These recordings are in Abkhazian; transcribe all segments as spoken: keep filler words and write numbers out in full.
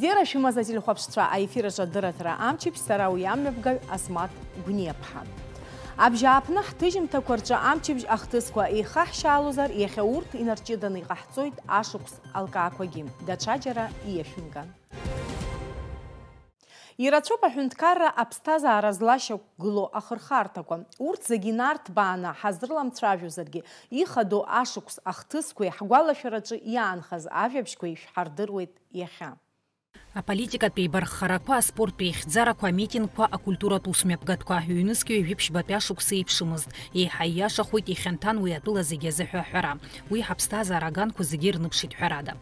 Ира шәымаз ателехәаԥшцәа, аефир аҿы адырраҭара амчыбжь, сара уи амҩаԥгаҩ Асмаҭ Гәниаԥҳа. Абжьааԥны ҳҭыжьымҭақәа рҿы амчыбжь ахҭысқәа еихаҳшьаалозар, иахьа урҭ инарҷыданы иҟаҳҵоит ашықәс алкаақәагьы, даҽаџьара ииашәымган. Ирацәоуп аҳәынҭқарра аԥсҭазаара злашьақәгылоу ахырхарҭақәа. Урҭ зегьы инарҭбааны ҳазрыламцәажәозаргьы, ихадоу ашықәс ахҭысқәеи ҳгәалашәараҿы иаанхаз ажәабжьқәеи шәҳардыруеит иахьа. Аполитикатә еибарххарақәа, аспорттә еихьӡарақәа, амитингқәа, акультуратә усмҩаԥгатәқәа, ҩнызқьи ҩажәи ԥшьбатәи ашықәс еиԥшымызт. Еиҳа ииашахоит, ихьанҭан уи атәыла зегьы азыҳәа аҳәара. Уи ҳаԥсҭазаара аганқәа зегьы ирныԥшит, ҳәарада.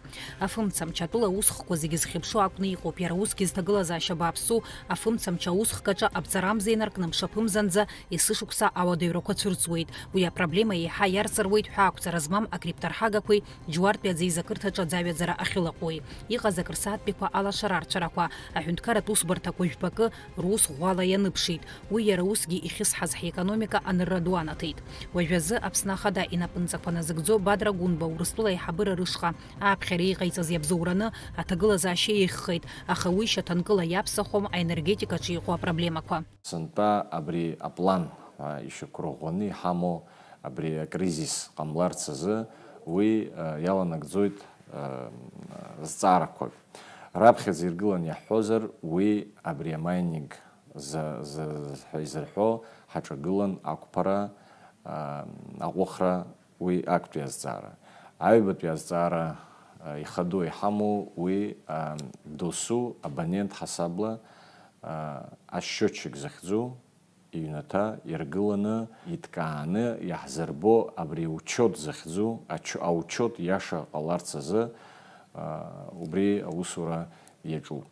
Афымцамч атәыла аусхқәа зегьы зхьыԥшуа акәны иҟоуп, иара усгьы зҭагылазаашьа бааԥсу афымцамч аусхк аҿы аԥҵарамза инаркны мшаԥымзанӡа есышықәса ауадаҩрақәа цәырҵуеит. Уи апроблема еиҳа иарҵаруеит ҳәа ақәҵара змам акрипторҳагақәеи Џьуартәи аӡеизакырҭаҿы аӡаҩаӡара ахьылаҟәуеи. Иҟаз акырсааҭтәиқәа алашара арцәарақәа, аҳәынҭқарратә усбарҭақәа жәпакы рус ӷәӷәала ианыԥшит. Уи иара усгьы ихьысҳаз ҳекономика анырра ду анаҭеит. Уажәазы Аԥсны Ахада инапынҵақәа назыгӡо Бадра Гәынба Урыстәыла аиҳабыра рышҟа аԥхьара иҟаиҵаз иабзоураны аҭагылазаашьа еиӷьхеит, аха уи шьаҭанкыла иаԥсахуам аенергетикаҿы иҟоу апроблемақәа. Сынтәа абри аплан, а, ишьақәырӷәӷәаны иҳамоу абри акризис ҟамларц азы уи, а, иаланагӡоит, а, зҵаарақәак. Раԥхьаӡа иргылан иаҳҳәозар, уи абри амайнинг за-, за-, ҳәа изырҳәо ҳаҿагылан ақәԥара, а, аҟәыхра, уи актәи азҵаара. Аҩбатәи азҵаара, а, ихаду иҳамоу уи, а, досу абонент ҳасабла, а, асчиотчик захьӡу иҩнаҭа иргыланы, иҭкааны иаҳзырбо абри аучиот захьӡу, ачо-, аучиот иаша ҟаларц азы, а, убри аусура иаҿуп.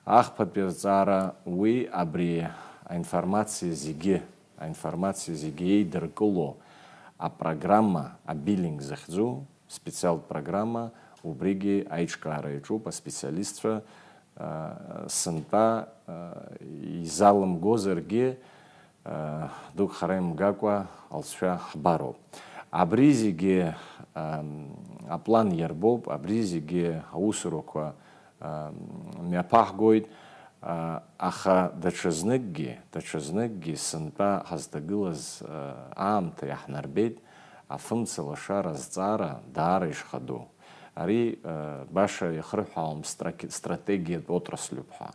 Ахԥатәи азҵаара уи абри аинформациа зегьы, аинформациа зегьы еидыркыло апрограмма, абиллинг захьӡу, специалтә программа, убригьы аиҿкаара иаҿуп, аспециалистцәа, а, сынтәа, а, изалымгозаргьы, а, дук хара имгакәа алҵшәа ҳбароуп. Абри зегьы, ам, аплан иарбоуп, абри зегьы аусурақәа, ам, мҩаԥаҳгоит, а, аха даҽазныкгьы, даҽазныкгьы сынтәа ҳазҭагылаз, а, аамҭа иаҳнарбеит, афымца лашара азҵаара даара ишхаду. Ари, а, баша иахырҳәаауам страки-, стратегиатә отраслуп ҳәа.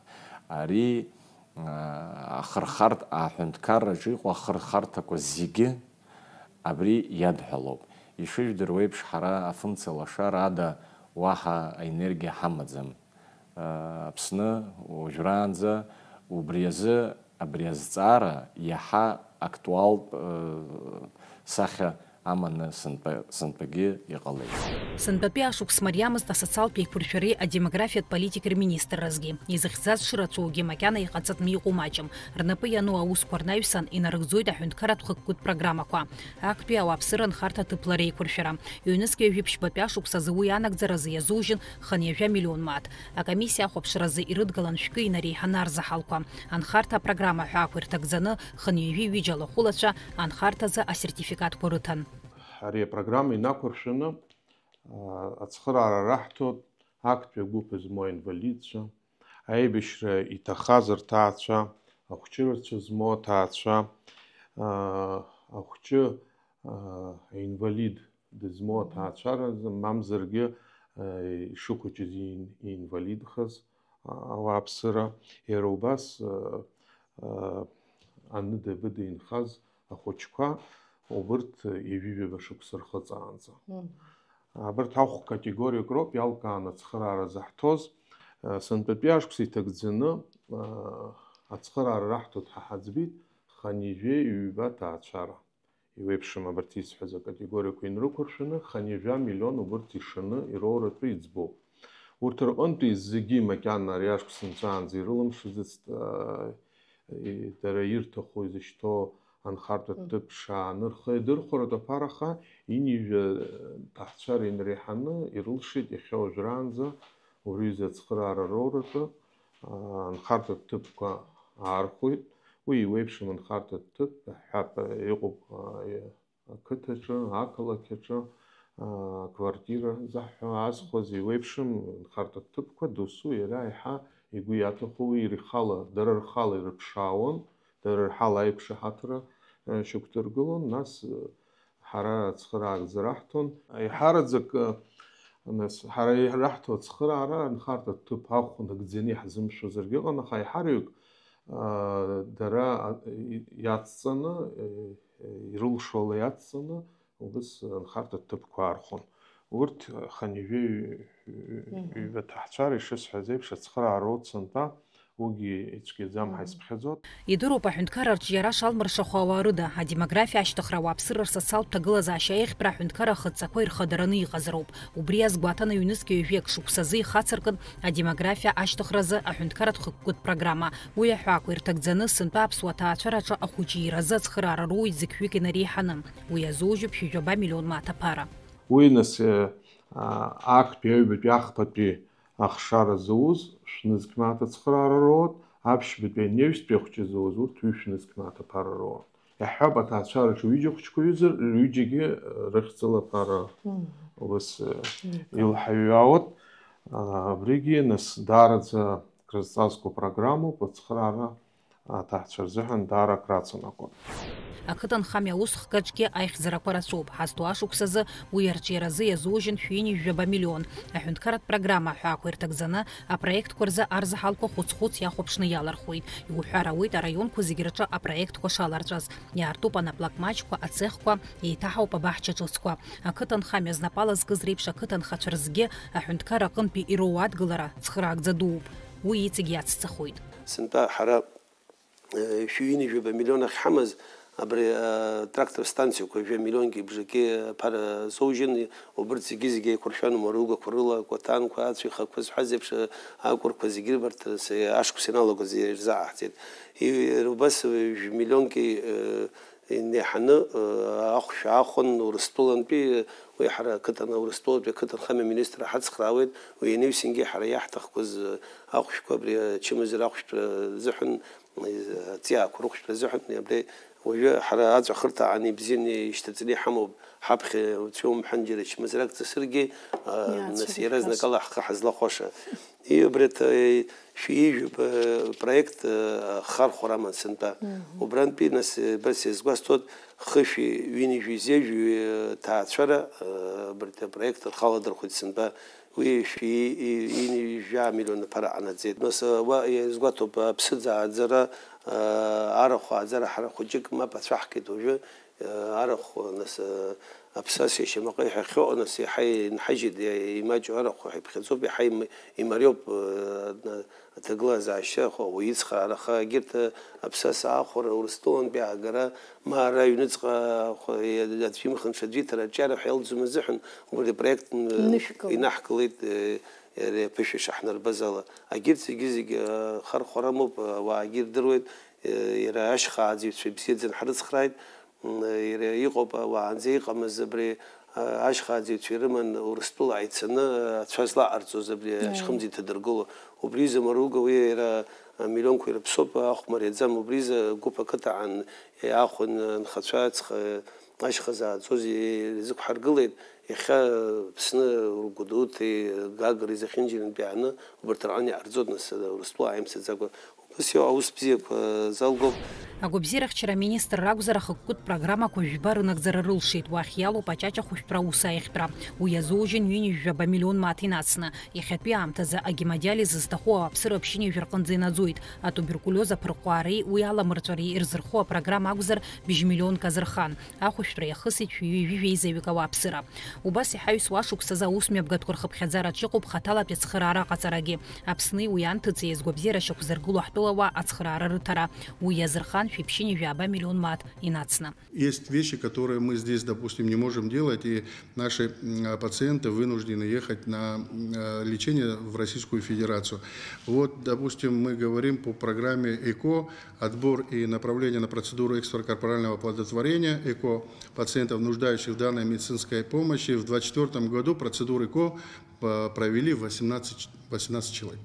Ари, а, ахырхарҭ-, аҳәынҭқарраҿы иҟоу ахырхарҭақәа зегьы абри иадҳәалоуп. Ишыжәдыруа еиԥш, ҳара афымца лашара ада уаҳа аенергиа ҳамаӡам, а, Аԥсны уажәраанӡа. Убри азы абри азҵаара иаҳа актуалтә, а, сахьа аманы сынтәа-, сынтәагьы иҟалеит. Сынтәатәи ашықәс мариамызт асоциалтә еиқәыршәареи адемографиатә политикеи рминистрразгьы. Изыхьӡаз шырацәоугьы макьана иҟаҵатәны иҟоу маҷым. Рнапы иану аусқәа рнаҩсан инарыгӡоит аҳәынҭқарратә хықәкытә программақәа. Актәи ауааԥсыра анхарҭа ҭыԥла реиқәыршәара. Ҩнызқьи ҩажәи ԥшьбатәи ашықәс азы уи анагӡаразы иазужьын хынҩажәа миллион мааҭ. Акомиссиа ахәаԥшразы ирыдгалан шәкы инареиҳаны арзаҳалқәа. Анхарҭа апрограмма аҳәаақәа ирҭагӡаны, хынҩажәи ҩыџьа алахәылацәа анхарҭазы асертификатқәа рыҭан. Ари апрограмма инақәыршәаны, а, ацхыраара раҳҭоит актәи агәыԥ змоу аинвалидцәа, аибашьра иҭахаз рҭаацәа, ахәҷырацәа змоу аҭаацәа, а, ахәҷы, а, аинвалид дызмоу аҭаацәаразы, мамзаргьы, а, ишыхәыҷыз иин-, иинвалидхаз, а, ауааԥсыра, иара убас, а, а, аныда-быда инхаз ахәыҷқәа, убырҭ ҩажәижәаба шықәса рхыҵаанӡа. Мм. Абарҭ ахә категориак роуп иалкааны ацхыраара заҳҭоз. Сынтәатәи ашықәс иҭагӡаны, ацхыраара раҳҭоит ҳәа ҳаӡбеит хынҩажәи ҩба ҭаацәара. Иуеиԥшым абарҭ исҳәаз акатегориақәа инрықәыршәаны, хынҩажәа миллион убырҭ ишаны ироуратәы иӡбоуп. Урҭ рҟынтәи зегьы макьана ари ашықәс нҵәаанӡа ирылымшаӡацт, а, и-, дара ирҭаху изышьҭоу анхартә Мм. ҭыԥ шааны рхы иадырхәаратәы аԥараха, ҩынҩажәа ҭаацәара инреиҳаны ирылшеит иахьа уажәраанӡа уи рҩыза ацхыраара роуратәы, а, анхартә ҭыԥқәа аархәоит. Уи иуеиԥшым анхартә ҭыԥ ҳәа иҟоуп, а, ақыҭаҿы, ақалақь аҿы, аа, квартира заҳҳәо аазхәаз еиуеиԥшым нхарҭа ҭыԥқәа досу иара еиҳа игәы иаҭаху уи рхала, дара рхала ирыԥшаауан, дара рхала аиқәшаҳаҭра, э, шьақәдыргылон, нас, э, ҳара ацхыраагӡа раҳҭон. Еиҳараӡак, э, нас, ҳара ираҳҭо ацхыраара анхарҭа ҭыԥ ахә нагӡаны иаҳзымшәозаргьы ыҟан, аха еиҳараҩык, э, дара, а, и-, иацҵаны, э, э, ирылшо ала иацҵаны, убыс анхарҭа ҭыԥқәа аархон. Урҭ хынҩажәи Мгм. ҩба ҭаҳцәара, ишысҳәаз еиԥш, ацхыраара роуит сынтәа, уигьы ицәгьаӡам ҳәа Мгм. исыԥхьаӡоит. Идыруп, аҳәынҭқарра арҿиара шалмыршахо ауаа рыда, адемографиа ашьҭыхра, ауааԥсыра рсоциалтә ҭагылазаашьа еиӷьтәра аҳәынҭқарра ахыдҵақәа ирхадароны иҟазароуп. Убри азгәаҭаны ҩнызқьи ҩажәи акы шықәсазы ихацыркын адемографиа ашьҭыхразы аҳәынҭқарратә хықәкытә программа. Уи аҳәаақәа ирҭагӡаны, сынтәа аԥсуа ҭаацәараҿы ахәыҷы иразы ацхыраара роуеит зықьҩык инареиҳаны. Уи азоужьуп шәи жәаба миллион мааҭ аԥара. Уи, нас, э, а, актәи аҩбатәи ахԥатәи ахшара зауз шәнызқь мааҭ ацхыраара роуеит, аԥшьбатәи анаҩстәи ахәҷы зауз урҭ ҩышәнызқь мааҭ аԥара роуеит. Иаҳҳәап, аҭаацәараҿы ҩыџьа хәҷқәа ҩызар, рҩыџьагьы, э, рыхьӡала аԥара Мм. ус, э, Мм. илҳаҩҩаауеит. А, абригьы, нас, даараӡа крызҵазкуа программоуп, ацхыраара аҭаацәа рзыҳәан даара акраҵанакуан. Ақыҭанхамҩа аусхкаҿгьы аихьӡарақәа рацәоуп. Ҳазҭоу ашықәсазы уи арҿиаразы иазужьын шәи ҩынҩажәи жәаба миллион. Аҳәынҭқарратә программа аҳәаақәа ирҭагӡаны, апроектқәа рзы арзаҳалқәа хәыц-хәыц иахәаԥшны иалырхуеит. Иуҳәар ауеит, араионқәа зегьы рҿы апроектқәа шаларҵәаз. Иаартуп анаплак маҷқәа, ацехқәа, еиҭаҳауп абаҳча ҿыцқәа. Ақыҭанхамҩа знапала зкыз реиԥш ақыҭанхацәа рзгьы аҳәынҭқарра аҟынтәи ироуа адгылара цхыраагӡа дууп. Уи иҵегь иацҵахоит. Сынтәа ҳара, э, шәи ҩынҩажәи жәаба миллион ахьҳамаз, абри, э, трактор станциақәа жәа миллионки бжаки аԥара соужьын, убырҭ зегьы-зегьы еиқәыршәан, умаругақәа рыла, акәаҭанқәа, ацәеихақәа зҳәаз еиԥш, э, акәырқәа зегьы рбарҭ, э, ашықәс ианалагоз ирзааҳҵеит. И-, убас, э, жәа миллионки, э, инеиҳаны, э, ахәшә аахәон Урыстәылантәи, э, уи ҳара ақыҭан-, Урыстәылатәи ақыҭанхамҩа аминистр ҳацхраауеит, уи ианаҩсангьы ҳара иаҳҭахқәаз, э, ахәшәқәа абри ачымазара ахәшәтәра азыҳәан, э, аҵиаақәа рыхәшәтәра азыҳәан, абри уажәы ҳара аҵәахырҭа аан ибзианы ишьҭаҵаны иҳамоуп, ҳаԥхьа уцәа умҳәан џьара чмазарак ҵысыргьы, а, нас Иаацәыригаз. Иаразнакала ҳхы ҳазлахәаша. И, убри аҭ-, шәи ҩажәи жәаба проект, а, хархәара аман сынтәа. Мгм. Убрантәи, нас, абас иазгәасҭоит, хышәи ҩынҩажәи зежәи ҭаацәара, а, убри апроект рхаладырхәит сынтәа. Уи шәи ҩынҩажәи жәаа миллион аԥара анаӡеит. Нас, а, уа иазгәаҭоуп, аԥсыӡ ааӡара, а, арахә ааӡара ҳара хәыҷык мап ацәаҳкит уажәы. Арахә, нас, аԥсаса ишьамаҟа иҳәахьоу, нас, иаҳа инҳажьит, иа-, имаҷу арахә ҳәа иԥхьаӡоуп, иаҳа им-, имариоуп, э, аҭагылазаашьа, хо-, уаҩы ицхраара, аха егьырҭ, э, аԥсаса аахәара Урыстәылантәи аагара, ма ара аҩныҵҟа, хо-, иа-, аӡәы имхын ҽаӡәы иҭара аҿиара ҳәа иалҵӡом азыҳәан, убри апроект, м, Инышәкылеит. Инаҳкылеит, э, иара иаԥышәа ишаҳнарбаз ала. Егьырҭ зегьы-зегьы, э, хархәара амоуп, ауаагьы ирдыруеит, э, иара ашьхааӡаҩцәа ибзиаӡаны ҳрыцхрааит. М, иара иҟоуп, уаанӡа иҟамыз абри, а, ашьхааӡаҩцәа ирыман Урыстәылаа ицаны, а, ацәа злаҟарҵоз абри Аиеи. Ашьхымӡ иҭадыргыло. Убри изы Маруга уи иара, а, миллионқәа ирыԥсоуп, ахә мариаӡам. Убри изы гәыԥ ақыҭа аан, е, ахә н-, нхацәа ацха, ашьха зааӡоз ирзықәҳаргылеит. Иахьа, а, Аԥсны Гәдоуҭеи Гагреи зехьынџьарантәи ааны убарҭ рҟан иҟарҵоит, нас, а, Урыстәыла ааимсаӡакәа. Ус иоуп, аус бзиақәа залгоуп. Агәабзиарахьчара аминистр ракәзар, ахықәкытә программақәа жәба рынагӡара рылшеит, уахь иалоуп аҷаҷа хәышәтәра аус аиӷьтәра. Уи иазоужьын ҩынҩажәи жәаба миллион мааҭ инацны. Иахьатәи аамҭазы агемодиализ зҭаху ауааԥсыра ԥшьынҩажәи рҟынӡа инаӡоит. Атуберкулиоз аԥырҟәаареи уи аламырҵәареи ирзырхо апрограмма акәзар, бжь миллионк азырхан. Ахәышәтәра иахысит шәи ҩажәи жәеизаҩык ауааԥсыра. Убас иҳаҩсуа ашықәсазы аусмҩаԥгатәқәа рхыԥхьаӡараҿ иҟоуп хаҭалатәи ацхыраара аҟаҵарагьы. Аԥсни уи анҭыҵи азгәабзиара шьақәзыргыло ҳтәылауаа ацхыраара рыҭара. Уи иазырхан шәи ԥшьынҩажәи жәаба миллион мааҭ инацны. Есть вещи, которые мы здесь, допустим, не можем делать, и наши, м, пациенты вынуждены ехать на, м, э, лечение в Российскую Федерацию. Вот, допустим, мы говорим по программе ЭКО, отбор и направление на процедуру экстракорпорального оплодотворения, ЭКО, пациентов, нуждающихся в данной медицинской помощи. В двадцать четвёртом году процедуру ЭКО, э, провели восемнадцать, восемнадцать человек.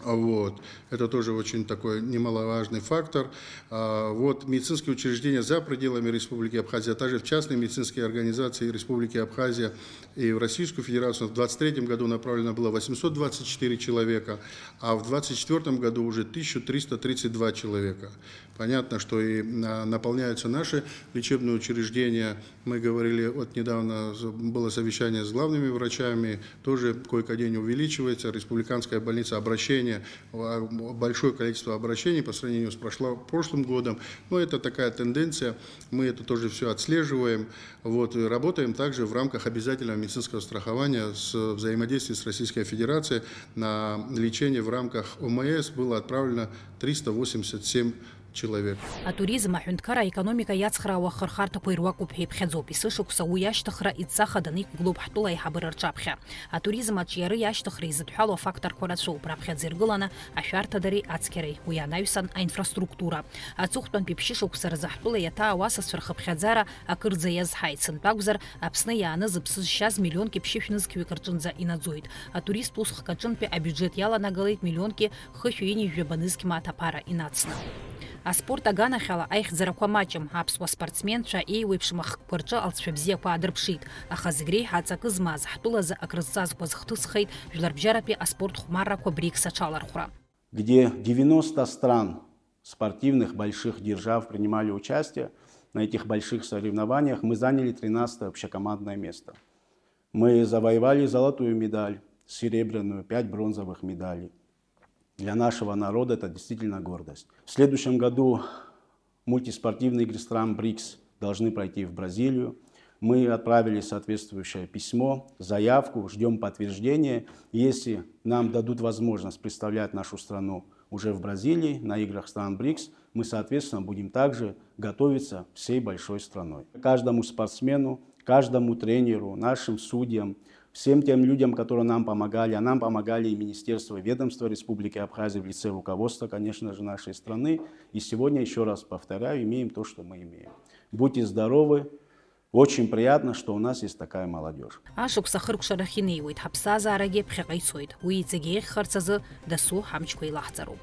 А вот. Это тоже очень такой немаловажный фактор. А вот медицинские учреждения за пределами Республики Абхазия, а также в частные медицинские организации Республики Абхазия и в Российскую Федерацию в двадцать третьем году направлено было восемьсот двадцать четыре человека, а в двадцать четвёртом году уже тысяча триста тридцать два человека. Понятно, что и на- наполняются наши лечебные учреждения. Мы говорили, вот недавно з- было совещание с главными врачами, тоже койко-день увеличивается, республиканская больница, обращение, а, большое количество обращений по сравнению с прошло- прошлым годом. Но это такая тенденция, мы это тоже все отслеживаем. Вот, и работаем также в рамках обязательного медицинского страхования с взаимодействия с Российской Федерацией. На лечение в рамках ОМС было отправлено триста восемьдесят семь человек. Атуризм аҳәынҭқарра аекономика иацхраауа ахырхарҭақәа ируакуп ҳәа иԥхьаӡоуп. Есышықәса уи ашьҭыхра идҵа хаданы иқәгылоуп ҳтәыла аиҳабыра рҿаԥхьа. Атуризм аҿиареи ашьҭыхреи зыдҳәалоу афакторқәа рацәоуп, раԥхьаӡа иргыланы ашәарҭадареи ацқьареи, уи анаҩсан аинфраструктура. Аҵыхәтәантәи ԥшьышықәса рзы ҳтәыла иаҭаау асасцәа рхыԥхьаӡара акырӡа иазҳаит, сынтәа акәзар, Аԥсны иааны зыԥсы зшьаз миллионки ԥшьышә нызқьҩык рҿынӡа инаӡоит. Атурист усхк аҿынтәи абиуџьет иаланагалеит миллионки хышәи ҩынҩажәаба нызқь мааҭ аԥара инацны. Аспорт аганахьала аихьӡарақәа маҷым, аԥсуа спортсменцәа еиуеиԥшым ахкқәа рҿы алҵшәа бзиақәа аадырԥшит, аха зегь реиҳа аҵакы змаз, ҳтәылазы акрызҵазкуаз хҭысхеит Жәларбжьаратәи аспорт хәмаррақәа БРИКС аҽалархәра. Где девяносто стран спортивных больших держав принимали участие на этих больших соревнованиях, мы заняли тринадцатое общекомандное место. Мы завоевали золотую медаль, серебряную, пять бронзовых медалей. Для нашего народа это действительно гордость. В следующем году мультиспортивные игры стран БРИКС должны пройти в Бразилию. Мы отправили соответствующее письмо, заявку, ждём подтверждения. Если нам дадут возможность представлять нашу страну уже в Бразилии, на играх стран БРИКС, мы, соответственно, будем также готовиться всей большой страной. Каждому спортсмену, каждому тренеру, нашим судьям, всем тем людям, которые нам помогали, а нам помогали и министерства, и ведомства Республики Абхазия в лице руководства, конечно же, нашей страны. И сегодня, ещё раз повторяю, имеем то, что мы имеем. Будьте здоровы. Очень приятно, что у нас есть такая молодёжь. Ашықәс ахыркәшарахь инеиуеит, ҳаԥсҭазаарагьы ԥхьаҟа ицоит. Уи иҵегь еиӷьхарц азы дасу ҳамчқәа еилаҳҵароуп.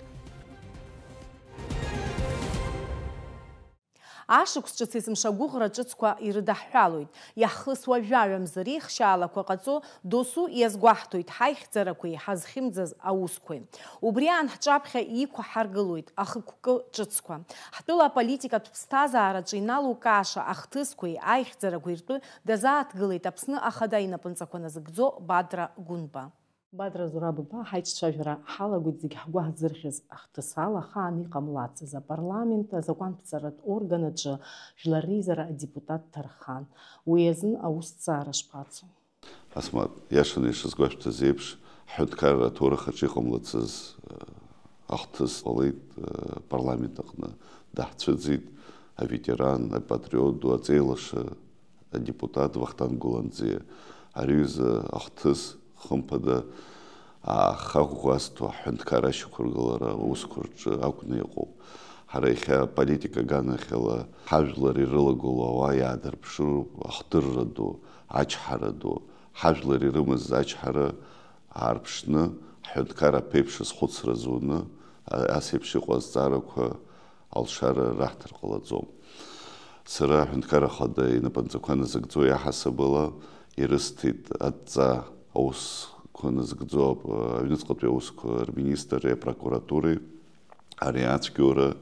Ашықәс ҿыц есымша агәыӷра ҿыцқәа ирыдаҳҳәалоит. Иаҳхысуа жәаҩа мзы реихшьаалақәа ҟаҵо, досу иазгәаҳҭоит ҳаихьӡарақәеи ҳазхьымӡаз аусқәеи. Убри аан ҳҿаԥхьа иқәҳаргылоит ахықәкы ҿыцқәа. Ҳтәыла аполитикатә ԥсҭазаараҿы иналукааша ахҭысқәеи аихьӡарақәеи ртәы дазааҭгылеит Аԥсны Ахада инапынҵақәа назыгӡо Бадра Гәынба. Бадра Зураб-иԥа, ҳаиҿцәажәара ҳалагоит зегь ҳгәы ҳзырхьыз ахҭыс ала ахаан иҟамлацыз апарламент азакәанԥҵаратә орган аҿы Жәлар Реизара адепутат дҭархан. Уи азын аусҭҵаара шԥацо? Асмаҭ, иашаны ишазгәашәҭаз еиԥш, ҳҳәынҭқарра аҭоурых аҿы иҟамлацыз, э, ахҭыс ҟалеит, э, апарламент аҟны даҳцәыӡит аветеран, апатриот ду, аҵеилаша, адепутат Вахтанг Гәланӡиа. Ари ҩыза ахҭыс, хымԥада, аахаӷәӷәа азҭо аҳәынҭқар ашьақәыргылара аусқәа рҿы акәны иҟоуп. Ҳара иахьа аполитика аганахьала ҳажәлар ирылагылоу ауаа иаадырԥшыроуп ахдырра ду, ачҳара ду. Ҳажәлар ирымаз ачҳара аарԥшны, ҳҳәынҭқар аԥеиԥш азхәыцра зуны, а-, ас еиԥш иҟоу азҵаарақәа алшара раҳҭар ҟалаӡом. Сара аҳәынҭқар ахада инапынҵақәа назыгӡо иаҳасабала ирысҭеит адҵа аусқәа назыгӡо ап-, аҩныҵҟатәи аусқәа рминистрреи апрокуратуреи ари ацәгьоура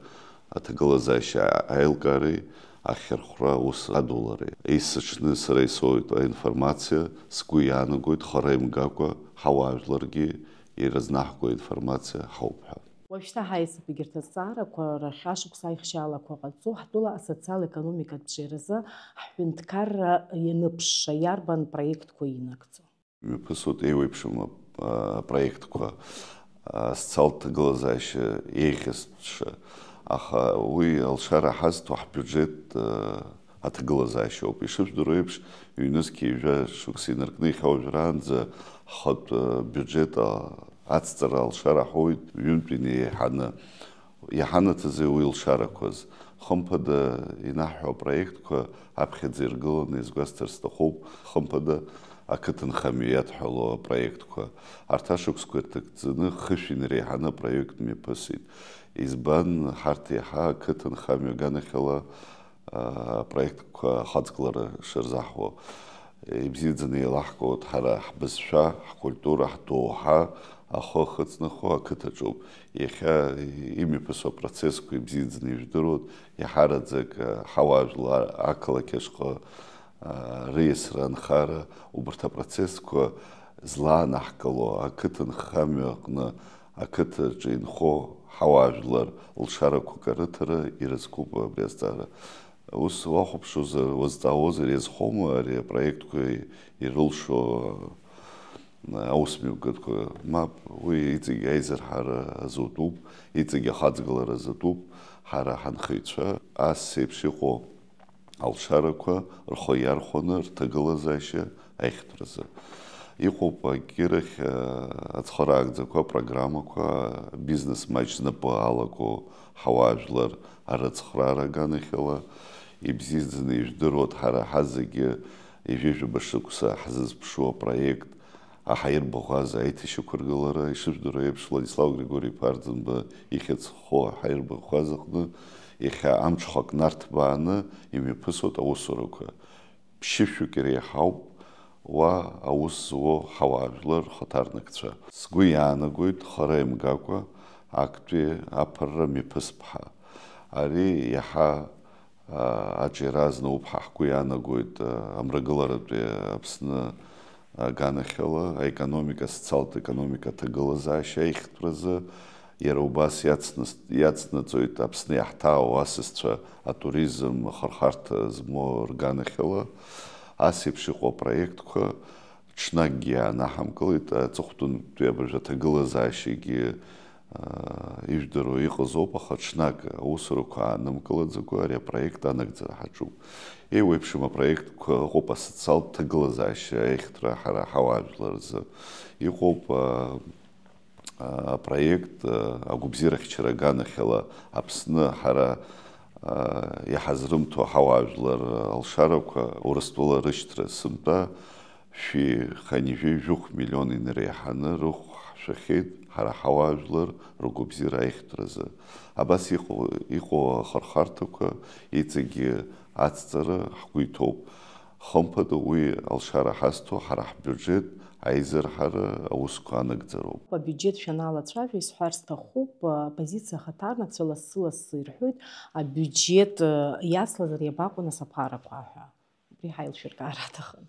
аҭагылазаашьа аилкаареи ахьырхәра аус адулареи. Есыҽны сара исоуеит аинформациа, сгәы иаанагоит хара имгакәа ҳауаажәларгьы ирызнаҳго аинформациа ҳауп ҳәа. Уажәшьҭа ҳаиасып егьырҭ азҵаарақәа рахь ашықәс аихшьаалақәа ҟаҵо ҳтәыла асоциал-економикатә ҿиаразы ҳҳәынҭқарра ианыԥшша иарбан проектқәа инагӡо? Имҩаԥысуеит еиуеиԥшым ап-, апроектқәа, а, социалтә ҭагылазаашьа еиӷьызша, аха уи алшара ҳазҭо ҳбиуџьет, а, аҭагылазаашьоуп. Ишыжәдыруа еиԥш, ҩнызқьи жәа шықәса инаркны иахьа уажәраанӡа ҳхатә, а, биуџьет, а, ацҵара алшара ҳауеит ҩынтә инеиҳаны. Иҳанаҭызеи уи лшарақәаз? Хымԥада, инаҳҳәо апроектқәа аԥхьаӡа иргыланы, изгәасҭар сҭахуп, хымԥада, ақыҭанхамҩа иадҳәало апроектқәа. Арҭ ашықәсқәа ирҭагӡаны хышә инареиҳаны апроект мҩаԥысит. Избан, ҳарҭ еиҳа ақыҭанхамҩа аганахьала, аа, апроектқәа ахаҵгылара шырзаҳуа. Ибзиаӡаны еилаҳкаауеит ҳара ҳбызшәа, ҳкультура, ҳдоуҳа ахы ахыҵнахуа ақыҭаҿоуп. Иахьа имҩаԥысуа апроцессқәа ибзиаӡаны ижәдыруеит, иаҳараӡак, аа, ҳауаажәлар ақалақь ашҟа, аа, рыиасра анхара, убарҭ апроцессқәа злаанаҳкыло ақыҭанхамҩа аҟны ақыҭаҿы инхо ҳауаажәлар лшарақәак арыҭара ирызкуп абри азҵаара. Ус уахәаԥшуазар, уазҵаауазар, иазхоума ари апроектқәа ирылшо аусмҩаԥгатәқәа? Мап, уи иҵегь аизырҳара азутәуп, иҵегь ахаҵгылара азутәуп, ҳара ҳанхаҩцәа ас еиԥш иҟоу алшарақәа рхы иархәаны рҭагылазаашьа аихтәразы. Иҟоуп акирахь, э, ацхыраагӡақәа, апрограммақәа, бизнес маҷ знапы алаку ҳауаажәлар арыцхраара аганахьала. Ибзиаӡаны ижәдыруеит, ҳара ҳазегьы ҩажәижәаба шықәса ҳзызԥшу апроект аҳаирбаӷәаза аиҭашьақәыргылара. Ишыжәдыруа еиԥш, Владислав Григори-иԥа Арӡынба ихьӡ ху аҳаирбаӷәаза аҟны иахьа амҽхак нарҭбааны имҩаԥысуеит аусурақәа. Ԥшьышәҩык иреиҳауп уа аус зуоу ҳауаажәлар рхаҭарнакцәа. Сгәы иаанагоит, хара имгакәа, актәи аԥырра мҩаԥысп ҳәа. Ари иаҳа, аа, аҿиара азнауп ҳәа ҳгәы иаанагоит, аа, Амрагыларатәи Аԥсны аганахьала аекономика, асоциалтә економика аҭагылазаашьа аихтәразы, иара убас иацныс-, иацнаҵоит Аԥсны иаҳҭаау асасцәа атуризм ахырхарҭа змоу рганахьала. Ас еиԥш иҟоу апроектқәа ҽнакгьы иаанаҳамкылеит, аҵыхәтәантәи абыржәы аҭагылазаашьагьы, аа, ижәдыруа иҟазоуп, аха ҽнак аусурақәа аанымкылаӡакәа ари апроект анагӡара ҳаҿуп. Еиуеиԥшым апроектқәа ыҟоуп асоциалтә ҭагылазаашьа аихтра ҳара ҳауаажәлар рзы. Иҟоуп, аа, апроект, агәабзиарахьчара аганахьала Аԥсны ҳара, иҳазрымҭо ҳауаажәлар алшарақәа Урыстәыла рышьҭра сынтәа шәи хынҩажәи жәохә миллион инареиҳаны рыхә ҳшәахьеит ҳара ҳауаажәлар ргәабзиара аихтразы. Абас иҟоу, иҟоу ахырхарҭақәа иҵегьы ацҵара ҳгәы иҭоуп. Хымԥада, уи алшара ҳазҭо ҳара ҳбиуџьет аизырҳара аусқәа анагӡароуп. Абиуџьет шәаналацәажәа, исҳәар сҭахуп, аппозициа ахаҭарнакцәа лассы-лассы ирҳәоит, абиуџьет, э, иацлазар иабаҟоу нас аԥарақәа ҳәа. Убри ҳаилшәыркаар аҭахын.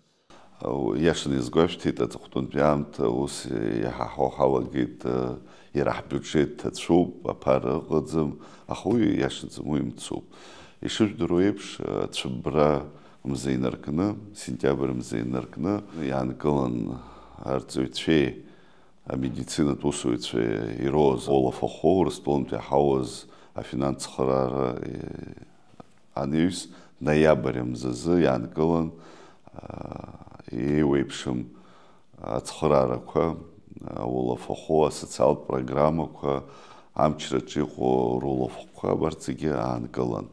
Иашаны иазгәашәҭеит, аҵыхәтәантәи аамҭа ус иҳаҳауа ҳалагеит, э, иара ҳбиуџьет ҭацәуп, аԥара ыҟаӡам, аха уи иашаӡам, уи мцуп. Ишыжәдыруа еиԥш, ацәыббра мза инаркны, сентиабр мза инаркны иаанкылан арҵаҩцәеи амедицинатә усуҩцәеи ироуз аулафахәы Урыстәылантәи иаҳауаз афинанс цхыраара, е, анаҩс, ноиабр мзазы иаанкылан, а, еиуеиԥшым ацхыраарақәа, аулафахәы, асоциалтә программақәа, амчраҿы иҟоу рулафахәқәа абарҭ зегьы аанкылан.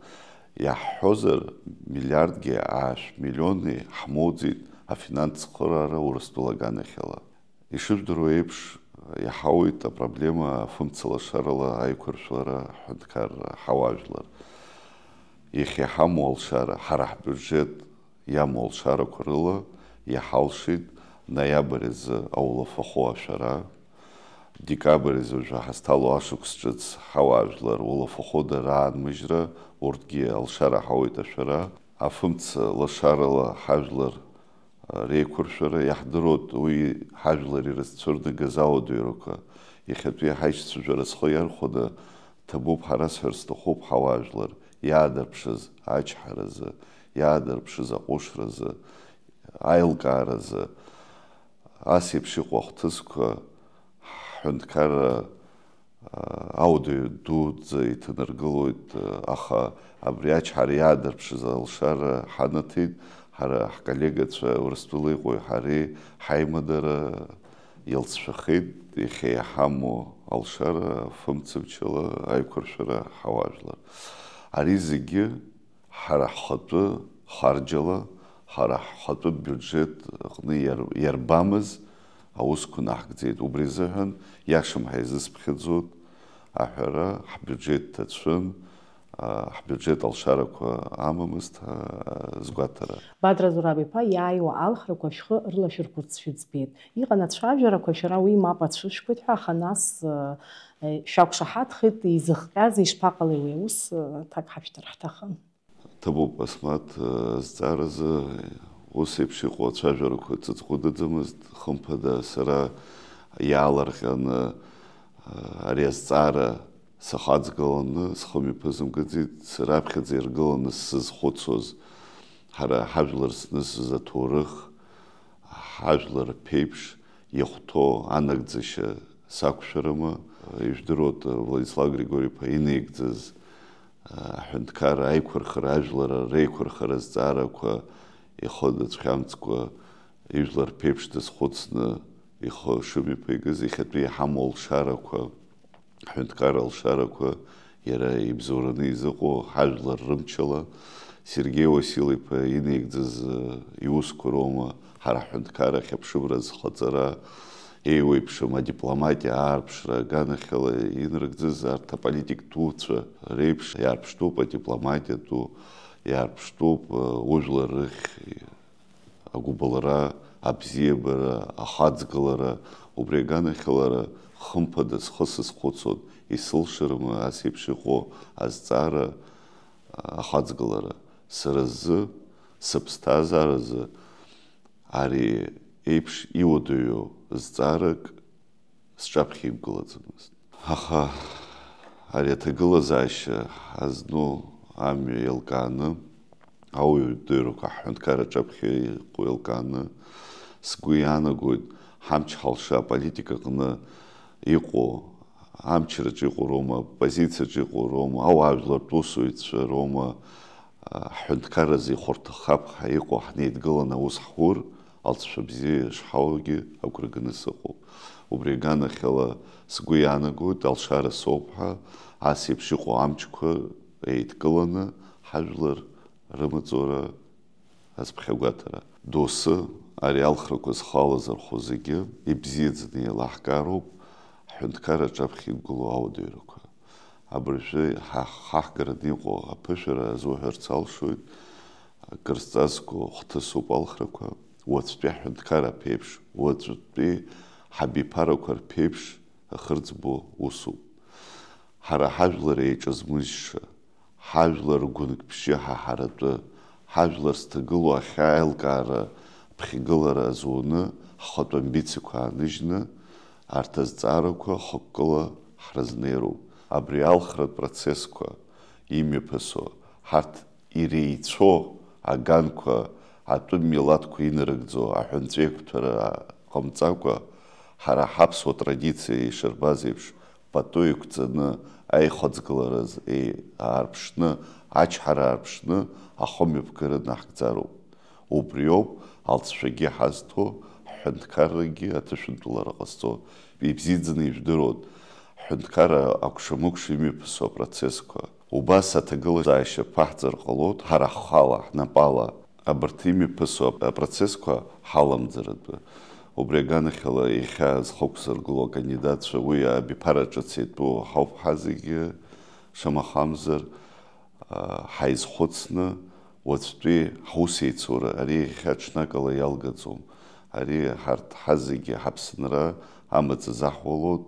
Иаҳҳәозар, миллиардгьы аашә миллиони ҳмоуӡеит афинанс цхыраара Урыстәыла аганахьала. Ишыжәдыруа еиԥш, иаҳауеит апроблема афымца лашарала аиқәыршәара аҳәынҭқарра ҳауаажәлар. Иахьа иҳамоу алшара, ҳара ҳбиуџьет иамоу алшарақәа рыла иҳалшеит ноиабр азы аулафахәы ашәара, декабр азы уажәы ҳазҭало ашықәс ҿыц ҳауаажәлар улафахәыда раанмыжьра, урҭгьы алшара ҳауеит ашәара, афымца лашарала ҳажәлар реиқәыршәара, иаҳдыруеит уи ҳажәлар ирызцәырнагаз ауадаҩрақәа. Иахьатәи ҳаишьцәажәара зхы иархәаны ҭабуп, ҳара сҳәар сҭахуп, ҳауаажәлар иаадырԥшыз ачҳаразы, иаадырԥшыз аҟәышразы, аилкааразы, ас еиԥш иҟоу ахҭысқәа ҳҳәынҭқарра ауадаҩ дуӡӡа иҭанаргылоит, аха абри ачҳара иаадырԥшыз алшара ҳанаҭеит, ҳара ҳколлегацәа Урыстәыла иҟоу ҳареи ҳаимадара иалҵшәахеит, иахьа иҳамоу алшара фымцамчала аиқәыршәара ҳауаажәлар. Ари зегьы ҳара ҳхатәы харџьала Ҳара ҳхатәы биуџьет аҟны иар-, иарбамыз аусқәа наҳгӡеит. Убри азыҳәан иашам ҳәа изысԥхьаӡоит аҳәара, ҳбиуџьет ҭацәын, а, ҳбиуџьет алшарақәа амамызт, а, згәаҭара. Бадра Зураб-иԥа, иааиуа алхрақәа шәхы рылашәырхәырц шәыӡбеит. Иҟан ацәажәарақәа шәара уи мап ацәышәкуеит ҳәа, аха нас, э, э, шәақәшаҳаҭхеит, изыхҟьазеи, ишԥаҟалеи уи аус, э, аҭак ҳашәҭар ҳҭахын. Ҭабуп, Асмаҭ, э, азҵааразы ус еиԥш иҟоу ацәажәарақәа ҵыҵҟәыдаӡамызт, хымԥада сара иаалырҟьаны, э, ари азҵаара сахаҵгыланы, схы мҩаԥысымгаӡеит, сара аԥхьаӡа иргыланы сзызхәыцуаз, ҳара ҳажәлар знысыз аҭоурых, ҳажәлар ԥеиԥш иахәҭоу анагӡашьа сақәшәарыма? Ижәдыруеит, Владислав Григори-иԥа инаигӡаз, аҳәынҭқарра аиқәырхара, ажәлар реиқәырхара азҵаарақәа ихы дацәхьамҵкәа, ижәлар ԥеиԥш дазхәыцны ихы шымҩаԥигаз, иахьатәи иҳамоу алшарақәа, аҳәынҭқарра алшарақәа иара ибзоураны изыҟоу ҳажәлар рымчала, Сергеи Уасил-иԥа инаигӡаз, э, иусқәа роума, ҳара ҳҳәынҭқарра ахьыԥшымра азхаҵара, еиуеиԥшым адипломатиа аарԥшра аганахьала инарыгӡаз арҭ аполитик дуцәа реиԥш иаарԥштәуп адипломатиа ду, иаарԥштәуп, э, ужәлар рыхь агәыбылра, абзиабара, ахаҵгылара, убри аганахьала хымԥада схы сазхәыцуан, исылшарыма ас еиԥш иҟоу азҵаара, ахаҵгылара. Сара сзы, сыԥсҭазааразы ари еиԥш иуадаҩу зҵаарак сҿаԥхьа иқәгылаӡомызт. Аха ари аҭагылазаашьа ҳазну амҩа еилкааны, ауадаҩрақәа ҳҳәынҭқарра аҿаԥхьа иҟоу еилкааны, сгәы иаанагоит, ҳамч-ҳалша аполитика аҟны иҟоу, амчраҿы иҟоу роума, аппозициаҿы иҟоу роума, ауаажәлартә усуҩцәа роума, ҳҳәынҭқарразы ихәарҭахап ҳәа иҟоу ҳнеидгыланы аус ҳур, алҵшәа бзиа шҳауагьы агәра ганы сыҟоуп. Убри аганахьала сгәы иаанагоит, алшара соуп ҳәа, ас еиԥш иҟоу амчқәа еидкыланы, ҳажәлар рымаҵура азԥхьагәаҭара. Доусы ари алхрақәа зхы алазырхәо зегьы ибзиаӡаны еилаҳкаароуп ҳҳәынҭқарра аҿаԥхьа иқәгылоу ауадаҩрақәа. Абыржәы ҳа-, ҳаҳгараны иҟоу аԥышәара азуҳәарц алшоит, акыр зҵазкуа хҭысуп алхрақәа, уаҵәтәи ҳҳәынҭқарра аԥеиԥш, уаҵәтәи ҳабиԥарақәа рԥеиԥш ахырӡбо усуп. Ҳара ҳажәлар еиҿазмыжьша, ҳажәлар гәынк-ԥшьы ҳаҳаратәы, ҳажәлар зҭагылоу ахьааилкаара ԥхьагылара азуны, ҳхатәы амбициақәа ааныжьны, арҭ азҵаарақәа хықәкыла ҳрызнеироуп. Абри алхратә процессқәа имҩаԥысуа, ҳарҭ иреицәоу аганқәа, атәым милаҭқәа инарыгӡо аҳәынҵәеиқәҭәара ҟамҵакәа, ҳара ҳаԥсуа традициа ишарбаз еиԥш, пату еиқәҵаны, аихаҵгылараз еи-, аарԥшны, ачҳара аарԥшны, ахымҩаԥгара наҳгӡароуп. Убриоуп алҵшәагьы ҳазҭо, ҳҳәынҭқаррагьы аҭышәынтәалара ҟазҵо. Ибзиаӡаны ижәдыруан, ҳҳәынҭқарра акәша-мыкәша имҩаԥысуа апроцессқәа. Убас аҭагылазаашьа ԥаҳҵар ҟалоит, ҳара ҳхала, ҳнапала, абарҭ имҩаԥысуа апроцессқәа ҳаламӡаратәы. Убри аганахьала иахьа зхы ақәзыргыло акандидатцәа уи абиԥара ҿыц иатәу ҳауп ҳазегьы, шамахамзар, а, ҳаизхәыцны, уаҵәтәи ҳус еицура, ари иахьа ҽнакала иалгаӡом. Ари ҳарҭ ҳазегьы ҳаԥсынра амаҵ азаҳуалоит,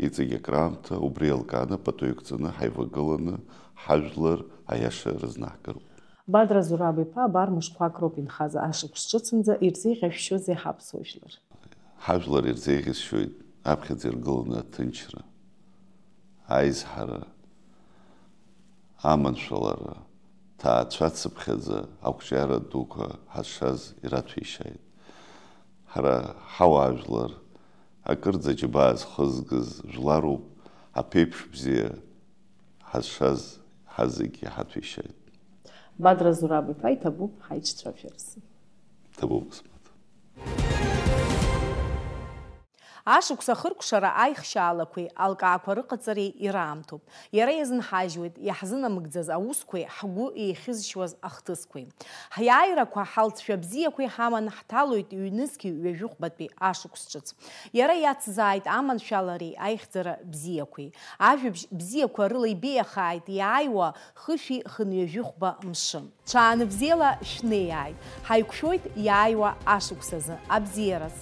иҵегь акраамҭа, убри еилкааны, пату еиқәҵаны, ҳаивагыланы, ҳажәлар аиаша рызнаҳгароуп. Бадра Зураб-иԥа, абар мышқәак роуп инхаз, ашықәс ҿыцынӡа ирзеиӷьашәшьозеи ҳаԥсуа жәлар? Ҳажәлар ирзеиӷьасшьоит аԥхьаӡа иргыланы аҭынчра, аизҳара, аманшәалара, ҭаацәацыԥхьаӡа ақәҿиара дуқәа ҳазшаз ираҭәеишьааит. Ҳара ҳауаажәлар, акырӡа џьабаа зхызгаз жәларуп, аԥеиԥш бзиа ҳазшаз ҳазегьы ҳаҭәеишьааит. Бадра Зураб-иԥа, иҭабуп ҳаиҿцәажәараз. Иҭабуп, Асмаҭ. Ашықәс ахыркәшара аихшьаалақәеи алкаақәа рыҟаҵареи ираамҭоуп. Иара иазынҳажьуеит иаҳзынамыгӡаз аусқәеи ҳгәы еихьызшьуаз ахҭысқәеи. Ҳиааирақәа ҳалҵшәа бзиақәа иҳаман ҳҭалоит ҩнызқьи ҩажәихәбатәи ашықәс ҿыц. Иара иацзааит аманшәалареи аихьӡара бзиақәеи. Ажәабжь бзиақәа рыла ибеиахааит иааиуа хышәи хынҩажәихәба мшы. Ҽаанбзиала шәнеиааит, ҳаиқәшәоит иааиуа ашықәс азы абзиараз.